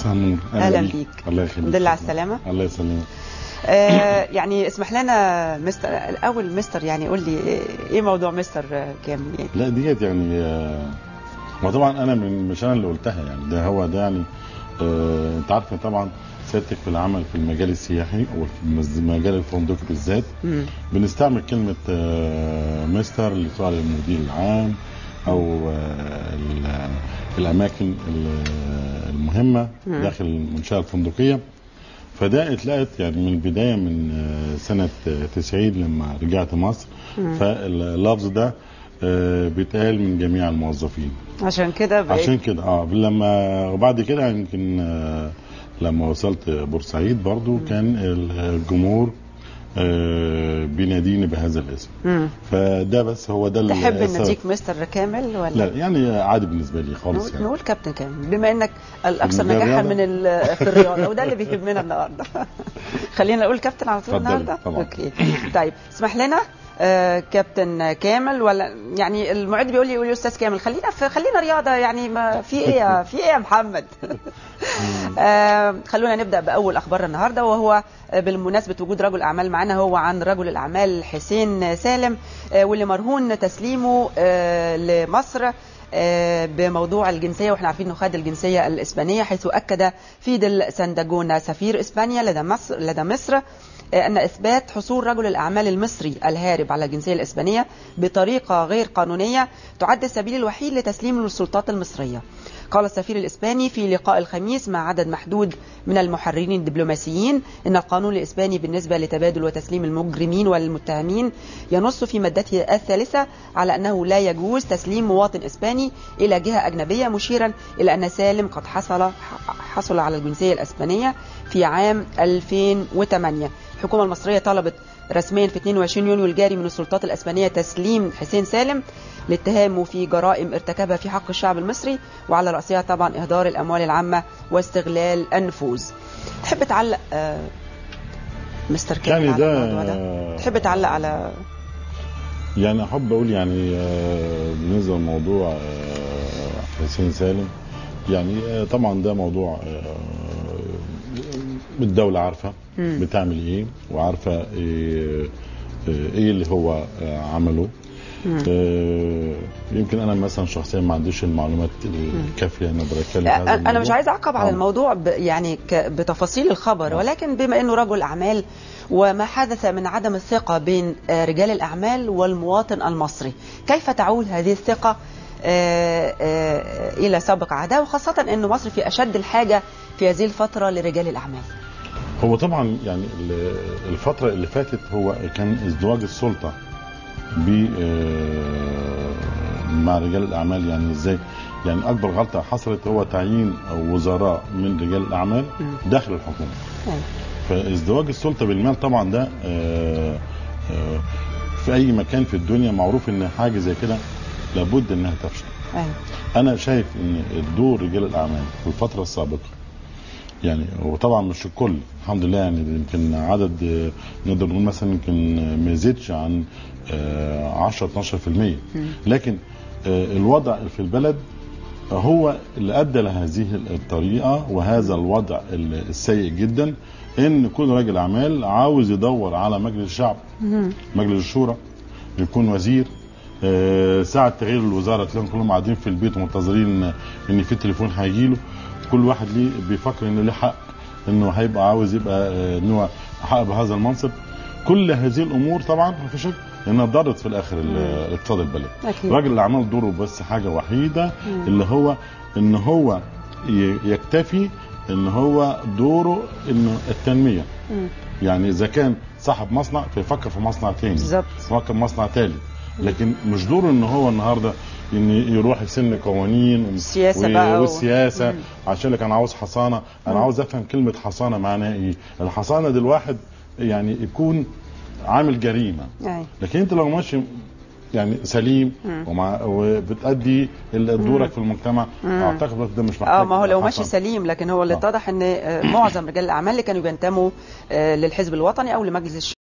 اهلا بيك. الله يخليك. الحمد لله على السلامة. الله يسلمك. يعني اسمح لنا مستر الاول، مستر يعني قول لي ايه موضوع مستر كامل يعني؟ لا ديت يعني وطبعا انا مش انا اللي قلتها يعني، ده هو ده يعني. انت عارفه طبعا سيادتك في العمل في المجال السياحي او في المجال الفندقي بالذات بنستعمل كلمة مستر لسؤال المدير العام او الاماكن المهمة داخل المنشاة الفندقية. فده اتلقت يعني من البداية من سنة 90 لما رجعت مصر، فاللفظ ده بيتقال من جميع الموظفين. عشان كده عشان كده لما وبعد كده يمكن لما وصلت بورسعيد برضو كان الجمهور بيناديني بهذا الاسم. فده بس هو ده. تحب ان نديك مستر كامل ولا لا؟ يعني عادي بالنسبة لي خالص. يعني نقول كابتن كامل بما انك الاكثر نجاحا من في الرياضة، وده اللي بيهمنا النهارده. خلينا نقول كابتن على طول النهارده. okay طيب اسمح لنا كابتن كامل، ولا يعني المعد بيقول لي يقول لي استاذ كامل، خلينا رياضة يعني، ما في ايه في ايه يا محمد؟ خلونا نبدا باول اخبار النهارده، وهو بالمناسبة وجود رجل اعمال معانا، هو عن رجل الاعمال حسين سالم، واللي مرهون تسليمه لمصر بموضوع الجنسية، واحنا عارفين انه خد الجنسية الاسبانية، حيث اكد فيدل سانداجونا سفير اسبانيا لدى مصر أن إثبات حصول رجل الأعمال المصري الهارب على الجنسية الإسبانية بطريقة غير قانونية تعد السبيل الوحيد لتسليمه للسلطات المصرية. قال السفير الإسباني في لقاء الخميس مع عدد محدود من المحررين الدبلوماسيين إن القانون الإسباني بالنسبة لتبادل وتسليم المجرمين والمتهمين ينص في مادته الثالثة على أنه لا يجوز تسليم مواطن إسباني إلى جهة أجنبية، مشيرا إلى أن سالم قد حصل على الجنسية الإسبانية في عام 2008. الحكومة المصرية طلبت رسميا في 22 يونيو الجاري من السلطات الأسبانية تسليم حسين سالم لاتهامه في جرائم ارتكبها في حق الشعب المصري، وعلى رأسها طبعا إهدار الأموال العامة واستغلال النفوذ. تحب تعلق مستر كامل يعني على الموضوع ده؟ تحب تعلق على يعني أحب أقول يعني بالنسبة لموضوع حسين سالم، يعني طبعا ده موضوع الدولة عارفة بتعمل ايه، وعارفة ايه اللي هو عمله. يمكن انا مثلا شخصيا ما عنديش المعلومات الكافيه ان اقدر اتكلم. انا مش عايز اعقب على الموضوع يعني بتفاصيل الخبر، ولكن بما انه رجل اعمال وما حدث من عدم الثقة بين رجال الاعمال والمواطن المصري، كيف تعود هذه الثقة الى سابق عهدها، وخاصة انه مصر في اشد الحاجة في هذه الفترة لرجال الاعمال؟ هو طبعا يعني الفترة اللي فاتت هو كان ازدواج السلطة مع رجال الاعمال. يعني ازاي؟ يعني اكبر غلطه حصلت هو تعيين وزراء من رجال الاعمال داخل الحكومة. فازدواج السلطة بالمال طبعا ده في اي مكان في الدنيا معروف ان حاجة زي كده لابد انها تفشل. انا شايف ان دور رجال الاعمال في الفترة السابقة، يعني وطبعا مش الكل الحمد لله، يعني يمكن عدد نقدر نقول مثلا يمكن ما يزيدش عن 10 12%، لكن الوضع في البلد هو اللي ادى لهذه الطريقة وهذا الوضع السيء جدا، ان كل راجل اعمال عاوز يدور على مجلس الشعب، مجلس الشورى، يكون وزير. ساعة تغيير الوزارة تلاقيهم كلهم قاعدين في البيت ومنتظرين ان في تليفون هيجيله. كل واحد ليه بيفكر انه ليه حق، انه هيبقى عاوز يبقى انه حق بهذا المنصب. كل هذه الامور طبعا ما فيش شك انها ضرت في الاخر اقتصاد البلد. راجل الاعمال دوره بس حاجة وحيده، اللي هو ان هو يكتفي ان هو دوره انه التنمية. يعني اذا كان صاحب مصنع فيفكر في مصنع ثاني، يفكر في مصنع ثالث، لكن مش دوره ان هو النهارده ان يروح يسن قوانين السياسة بقى والسياسة. عشان لك انا عاوز حصانه، انا عاوز افهم كلمة حصانه معناها ايه. الحصانة دي الواحد يعني يكون عامل جريمة، لكن انت لو ماشي يعني سليم وبتأدي دورك في المجتمع، اعتقد ده مش محتاج. ما هو لو ماشي سليم، لكن هو اللي اتضح ان معظم رجال الاعمال اللي كانوا بينتموا للحزب الوطني او لمجلس